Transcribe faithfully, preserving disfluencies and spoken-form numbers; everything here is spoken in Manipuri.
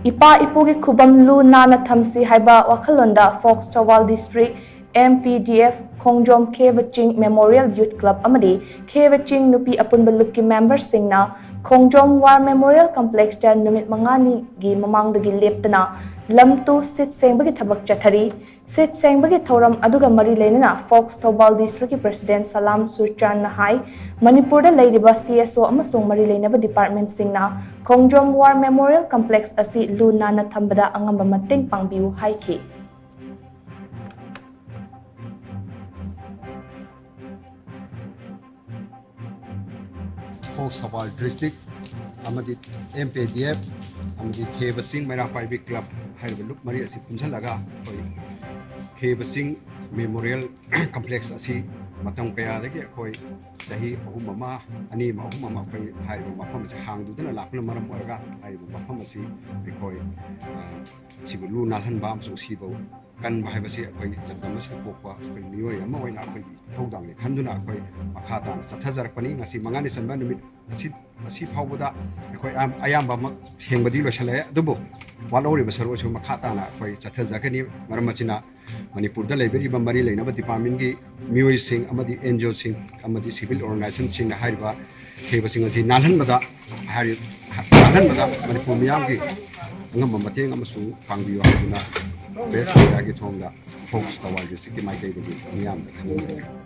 ꯏꯄꯥ ꯏꯄꯨꯒꯤ ꯈꯨꯕꯝ ꯂꯨ ꯅꯥꯟꯅ ꯊꯝꯁꯤ ꯍꯥꯏꯕ ꯋꯥꯈꯜꯂꯣꯟꯗ ꯐꯣꯛꯁ Thoubal district, M P D F, Khongjom Kheba Ching memorial ꯌꯨꯠ ꯀ꯭ꯂꯕ ꯑꯃꯗꯤ ꯈꯦꯕ ꯆꯤꯡ ꯅꯨꯄꯤ ꯑꯄꯨꯟꯕ ꯂꯨꯞꯀꯤ ꯃꯦꯝꯕꯔꯁꯤꯡꯅ ꯈꯣꯡꯖꯣꯝ ꯋꯥꯔ ꯃꯦꯃꯣꯔꯤꯌꯦꯜ ꯀꯝꯄ꯭ꯂꯦꯛꯁꯇ ꯅꯨꯃꯤꯠ ꯃꯉꯥꯅꯤꯒꯤ ꯃꯃꯥꯡꯗꯒꯤ ꯂꯦꯞꯇꯅ ꯂꯝ ꯇꯨ ꯁꯤꯠ ꯁꯦꯡꯕꯒꯤ ꯊꯕꯛ ꯆꯠꯊꯔꯤ꯫ ꯁꯤꯠ ꯁꯦꯡꯕꯒꯤ ꯊꯧꯔꯝ ꯑꯗꯨꯒ ꯃꯔꯤ ꯂꯩꯅꯅ ꯐꯣꯛꯁ ꯊꯧꯕꯥꯜ ꯗꯤꯁꯇ꯭ꯔꯤꯛꯀꯤ ꯄ꯭ꯔꯁꯤꯗꯦꯟ ꯁꯂꯥꯝ ꯁꯨꯔꯆꯥꯟꯅ ꯍꯥꯏ, ꯃꯅꯤꯄꯨꯔꯗ ꯂꯩꯔꯤꯕ ꯁꯤ ꯑꯦꯁ ꯑꯣ ꯑꯃꯁꯨꯡ ꯃꯔꯤ ꯂꯩꯅꯕ ꯗꯤꯄꯥꯔꯠꯃꯦꯟꯠꯁꯤꯡꯅ ꯈꯣꯡꯖꯣꯝ ꯋꯥꯔ ꯃꯦꯃꯣꯔꯤꯌꯦꯜ ꯀꯝꯄ꯭ꯂꯦꯛꯁ ꯑꯁꯤ ꯂꯨ ꯅꯥꯟꯅ ꯊꯝꯕꯗ ꯑꯉꯝꯕ ꯃꯇꯦꯡ ꯄꯥꯡꯕꯤꯌꯨ ꯍꯥꯏꯈꯤ꯫ ꯐꯣꯛꯁ ꯊꯧꯕꯥꯜ ꯗꯤꯁꯇ꯭ꯔꯤꯛ ꯑꯃꯗꯤ ꯑꯦꯝ ꯄꯤ ꯗꯤ ꯑꯦꯐ ꯑꯃꯗꯤ ꯈꯦꯕ ꯆꯤꯡ ꯃꯩꯔꯥ ꯄꯥꯏꯕꯤ ꯀ꯭ꯂꯕ ꯍꯥꯏꯔꯤꯕ ꯂꯨꯞ ꯃꯔꯤ ꯑꯁꯤ ꯄꯨꯟꯁꯤꯜꯂꯒ ꯑꯩꯈꯣꯏ ꯈꯦꯕ ꯆꯤꯡ ꯃꯦꯃꯣꯔꯤꯌꯦꯜ ꯀꯝꯄ꯭ꯂꯦꯛꯁ ꯑꯁꯤ ꯃꯇꯝ ꯀꯌꯥꯗꯒꯤ ꯑꯩꯈꯣꯏ ꯆꯍꯤ ꯑꯍꯨꯝ ꯑꯃ, ꯑꯅꯤ ꯑꯃ, ꯑꯍꯨꯝ ꯑꯃ ꯑꯩꯈꯣꯏ ꯍꯥꯏꯔꯤꯕ ꯃꯐꯝ ꯑꯁꯤ ꯍꯥꯡꯗꯨꯗꯅ ꯂꯥꯛꯄꯅ ꯃꯔꯝ ꯑꯣꯏꯔꯒ ꯍꯥꯏꯔꯤꯕ ꯃꯐꯝ ꯑꯁꯤ ꯑꯩꯈꯣꯏ, ꯑ, ꯁꯤꯕꯨ ꯂꯨ ꯅꯥꯜꯍꯟꯕ ꯑꯃꯁꯨꯡ ꯁꯤꯕꯨ ꯀꯟꯕ ꯍꯥꯏꯕꯁꯤ ꯑꯩꯈꯣꯏ ꯂꯝꯗꯝ ꯑꯁꯤꯗ ꯄꯣꯛꯄ ꯑꯩꯈꯣꯏ ꯃꯤꯑꯣꯏ ꯑꯃ ꯑꯣꯏꯅ ꯑꯩꯈꯣꯏꯒꯤ ꯏꯊꯧꯗꯥꯡꯅꯤ ꯈꯟꯗꯨꯅ ꯑꯩꯈꯣꯏ ꯃꯈꯥ ꯇꯥꯅ ꯆꯠꯊꯖꯔꯛꯄꯅꯤ꯫ ꯉꯁꯤ ꯃꯉꯥꯅꯤ ꯆꯟꯕ ꯅꯨꯃꯤꯠ ꯑꯁꯤ, ꯑꯁꯤ ꯐꯥꯎꯕꯗ ꯑꯩꯈꯣꯏ ꯑꯌꯥꯝ-, ꯑꯌꯥꯝꯕꯃꯛ ꯁꯦꯡꯕꯗꯤ ꯂꯣꯏꯁꯤꯜꯂꯛꯑꯦ, ꯑꯗꯨꯕꯨ ꯋꯥꯠꯍꯧꯔꯤꯕ ꯁꯔꯨꯛ ꯑꯁꯨ ꯃꯈꯥ ꯇꯥꯅ ꯑꯩꯈꯣꯏ ꯆꯠꯊꯖꯒꯅꯤ꯫ ꯃꯔꯝ ꯑꯁꯤꯅ ꯃꯅꯤꯄꯨꯔꯗ ꯂꯩꯕꯤꯔꯤꯕ ꯃꯔꯤ ꯂꯩꯅꯕ ꯗꯤꯄꯥꯔꯠꯃꯦꯟꯒꯤ ꯃꯤꯑꯣꯏꯁꯤꯡ ꯑꯃꯗꯤ ꯑꯦꯟ ꯖꯤ ꯑꯣꯁꯤꯡ ꯑꯃꯗꯤ ꯁꯤꯚꯤꯜ ꯑꯣꯔꯒꯅꯥꯏꯖꯦꯁꯟꯁꯤꯡꯅ ꯍꯥꯏꯔꯤꯕ ꯊꯦꯕꯁꯤꯡ ꯑꯁꯤ ꯅꯥꯜꯍꯟꯕꯗ, ꯍꯥꯏꯔꯤ-, ꯅꯥꯜꯍꯟꯕꯗ ꯃꯅꯤꯄꯨꯔ ꯃꯤꯌꯥꯝꯒꯤ ꯑꯉꯝꯕ ꯃꯇꯦꯡ ꯑꯃꯁꯨꯡ ꯄꯥꯡꯕꯤꯌꯨ ꯍꯥꯏꯗꯨꯅ ꯄ꯭ꯔꯦꯁ ꯃꯦꯗꯤꯌꯥꯒꯤ ꯊꯣꯡꯗ ꯐꯣꯛꯁ ꯊꯧꯕꯥꯜ ꯗꯤꯁꯇ꯭ꯔꯤꯛꯀꯤ ꯃꯥꯏꯀꯩꯗꯒꯤ ꯃꯤꯌꯥꯝꯗ ꯈꯪꯍꯟꯖꯔꯤ꯫